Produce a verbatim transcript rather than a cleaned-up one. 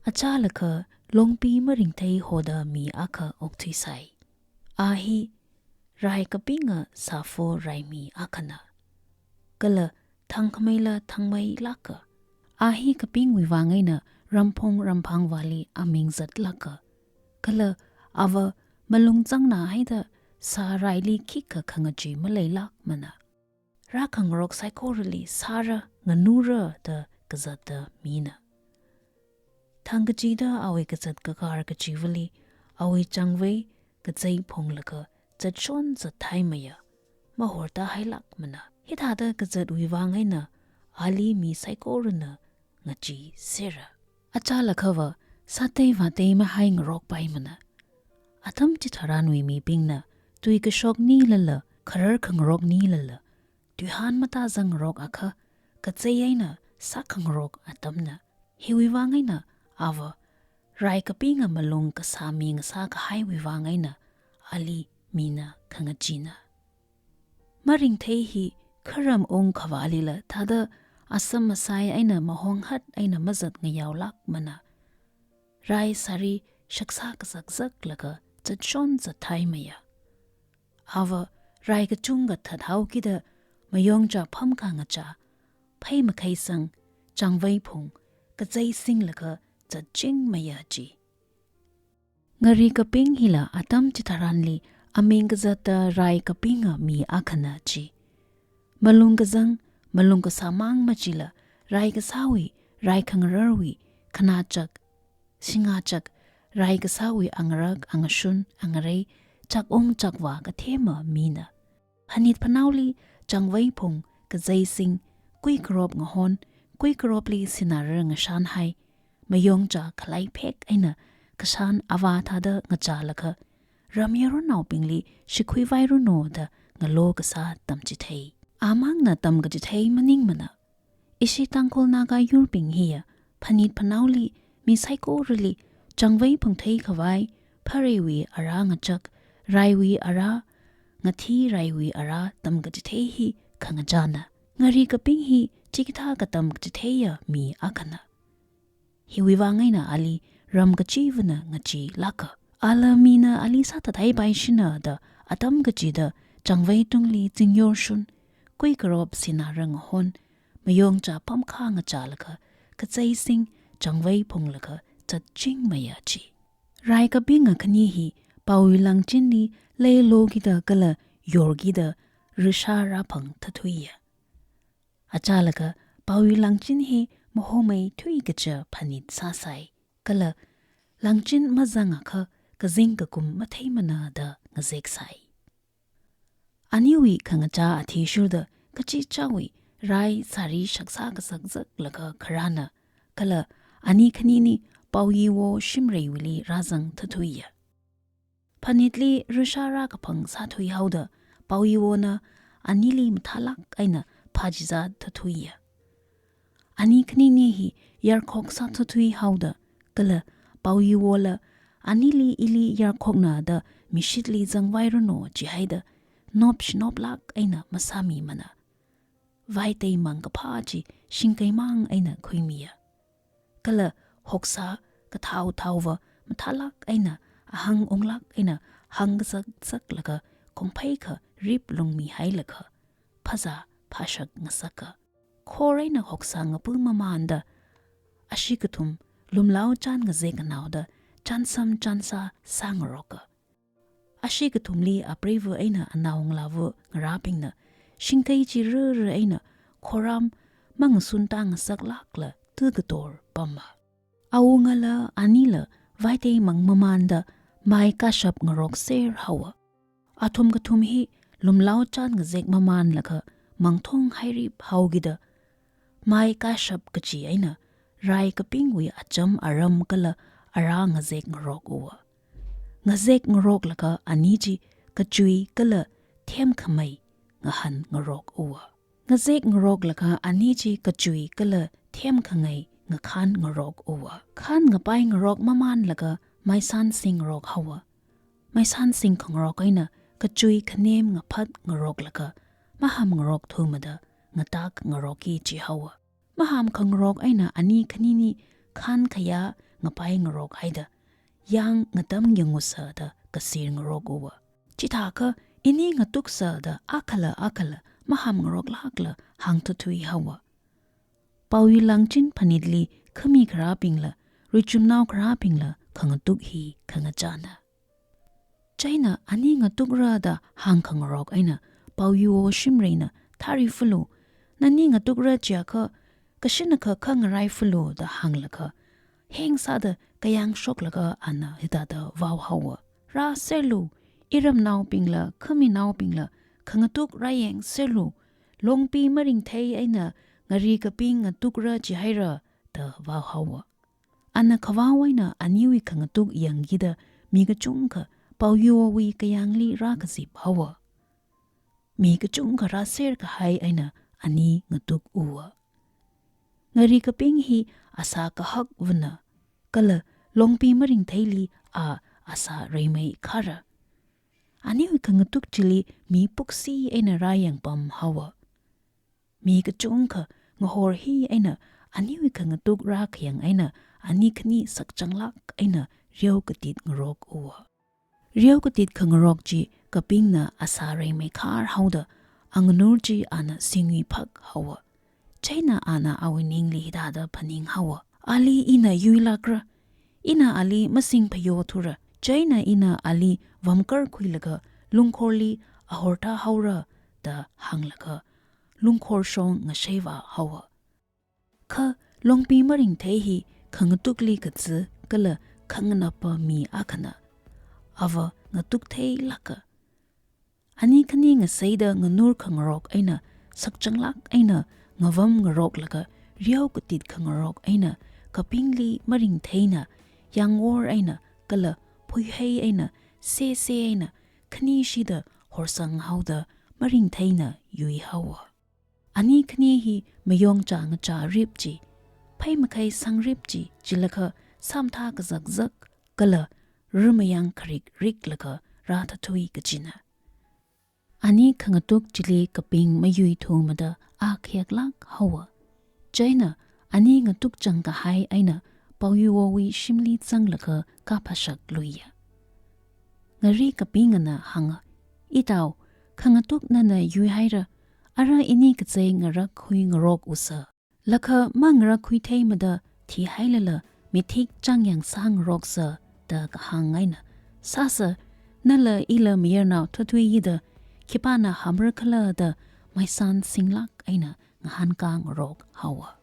Achālakha Longpi Maringthei hoda mi akha okthuisai. A hi rai kapinga sāfo raimi akhana. Kala thangkhameila thangmeilāka. A hi kapingwui vang eina ramphong ramphangvāli aming zatlāka. Kala ava malung zangnā haida sāraili khikha khangachee maleilākmana. Rākhangarok saikorali sāra nganura da kazata mina. Thangkacheeda awui kazat kakar kachiva̱li awui changvei kazei phunglaga zatshon zathaimaya, mahortāhailākmana. Hithāda kazatwui vang eina ali mi saikorana ngacheesera. Achālakhava sātei vātei mahaingarokpaimana. Atam chitharanwui mibingna tui kashok nilala, kharar khangarok nilala, tuihān matāzangngarok akha kazei eina sākhangarok atamna. Hiwui vang eina ava rai kapinga malung kasā mi ngasā kahaiwui vang eina ali mina khangacheena. Maringthei hi kharam ungkhavālila thāda asam asai eina mahonghat eina mazat ngayaolākmana. Rai sāri shaksā kazakzaklaga zatshon zathaimaya. Ava rai kachungkha thathaokida mayongchā phamkha ngachā, phei makhaisang, changvei phung, kazei singlaga zatchingmaya chi. Ngari kaping hila atam chitharanli aming kazata rai kapinga mi akhana chi. Malung kazang, malung kasāmang machila rai kasāwui, rai khangararwui, khanachak, shingachak, rai kasāwui angarak, angashun, angarei, chak-ung chakvā kathema mina. Phanit phanaoli changvei phung, kazei sing, kuikarop ngahon, kuikaropli sināra ngashanhai, mayongchā khalei phek eina kashan avā thāda ngachālaga, ram yaronnaobingli shikhuivairuno da ngalo kasā tamchithei. Amangna tamkachithei maningmana. Ishi Tangkhul Naga yurbing hiya phanit phanaoli mi saikorali changvei phungthei khavai, phareiwui arā ngachak, raiwui arā, ngathi raiwui arā tamkachithei hi khangachāna. Ngari kaping hi chikathā katamkachitheiya mi akhana. Hiwui vang eina ali ram kachivana ngacheelāka. Ala mina ali sāthathaipaishina da atam kachieda changvei tungli zingyorshun, kuikarop sināra ngahon, mayongchā phamkha ngachālaga, kazei sing changvei phunglaga zatchingmaya chi. Rai kapinga khani hi paowui langchinli leilokida kala yorkida rishā rāphang thathuiya. Achālaga paowui langchin hi mahomei thuikacha phanit sāsai, kala langchin mazangakha kazing kakum matheimana da ngazeksai. Aniwui khangachā athishurda kachichāwui rai sāri shaksā kazakzaklaga kharāna, kala ani khanini paoyiwo shimreiwuili rāzang thathuiya. Phanitli rishā rākaphang sāthuihaoda, paoyiwona anili mathālāk eina phāchizat thathuiya. Ani khanini hi yarkhok sāthathuihaoda, kala paoyiwola anili ili yarkhokna da mishitli zangvairuno chihaida, nop shinoplāk eina masāmimana. Vaiteimang kaphā chi shingkeimang eina khuimiya. Kala hoksā kathao thaova mathālāk eina ahang unglāk eina hang kazakzaklaga kongpheikha rip lungmihailaga phazā phashak ngasaka. Khor eina hoksā ngapu mamanda, ashee kathum lumlao chān ngazek anaoda chānsam chānsā sāngaroka. Ashee kathumli apreiva eina anaongalāva ngarābingna shingkei chi rara eina khoram mangasuntā ngasaklākla tukator pama. Awungala anila vaiteimang mamanda mai kashap ngarokser haowa. Athum kathum hi lumlao chān ngazek mamanlaga mangthong hairip haokida, mai kashap kachi eina rai kapingwui acham aram kala arā ngazek ngarokuwa. Ngazek ngaroklaga ani chi kachui kala themkhamei ngahānngarokuwa. Ngazek ngaroklaga ani chi kachui kala themkhangai ngakhan ngarok uwa. Khan ngapai ngarok mamanlaga maisan sing ngarok haowa. Maisan sing khangarok eina kachui khanem ngaphat ngaroklaga maham ngarok thumada ngatak ngaroki chi haowa. Maham khangarok eina ani khanini khan khayā ngapai ngarok haida, yang ngatam yangusa da kasir ngarok uwa. Chithākha ini ngatuksa da akhala akhala maham ngarok lākla hāngthuithui haowa. Paoyui langchin phanitli khami kharābingla, ruichumnao kharābingla khangatuk hi khangachāna. Chieina ani ngatukra da hāngkhangarok eina, paoyuiwo shimreina, thari fulu, nani ngatukra chiakha, kashinakha khangarai fulu da hānglaga, heng sāda kayang shoklaga ana hithāda vao haowa. Rāserlu, iramnaobingla, khaminaobingla, khangatuk rāyangserlu, longpi maringthei eina, ngari kaping ngatukra chihaira da vao haowa. Ana khavao eina aniwui khangatuk yangkida mi kachungkha paoyuiwowui kayangli rākazip haowa. Mi kachungkha rāser kahai eina ani ngatuk uwa. Ngari kaping hi asā kahakvana, kala longpi maringtheili a asā reimei khara. Aniwui khangatuk chili mi puksi eina rāyangpam haowa. Mi kachungkha ngahor hi eina aniwui khangatuk rākhayang eina ani khani sakchanglāk eina riao katit ngarok uwa. Riao katit khangarok chi kapingna asā reimei khar haoda anganur chi ana singwi phak haowa. Chieina ana awui ningli hithāda phaning haowa. Ali ina yuilākra. Ina ali masing phayothura. Chieina ina ali vamkar khuilaga lungkhorli ahortha haora da hānglaga lungkhor shong ngasheiva haowa. Kha longpi maringthei hi khangatukli katsi kala khanganapa mi akhana. Ava ngatuk theilāka. Ani khani ngaseida nganur khangarok eina, sakchanglāk eina ngavam ngaroklaga, riao katit khangarok eina, kapingli maringtheina, yangwor eina, kala phuihei eina, sese eina, khanishida horsang haoda maringtheina yui haowa. Ani khani hi mayong chāngachā rip chi, phei makhei sangrip chi, chilakha samtha kazakzak, kala rumayang kharik riklaga rāthathui kachina. Ani khangatuk chili kaping mayuithumada a khayaklāk haowa. Chieina ani ngatuk chang kahai eina paoyuiwowui shimli zanglaga kaphashak luiya. Ngari kapingana hānga, "Itao, khangatuk nana yuihaira, ara ini kazei ngarak khui ngarok usa. Lakha mangarak khui theimada thihailala mithik changyang sāngaroksa," da kahāng eina, "Sāsa, nala ila mayarnao thathuiyida khipāna hamra khala?" da maisan singlāk eina ngahānkā ngarok haowa.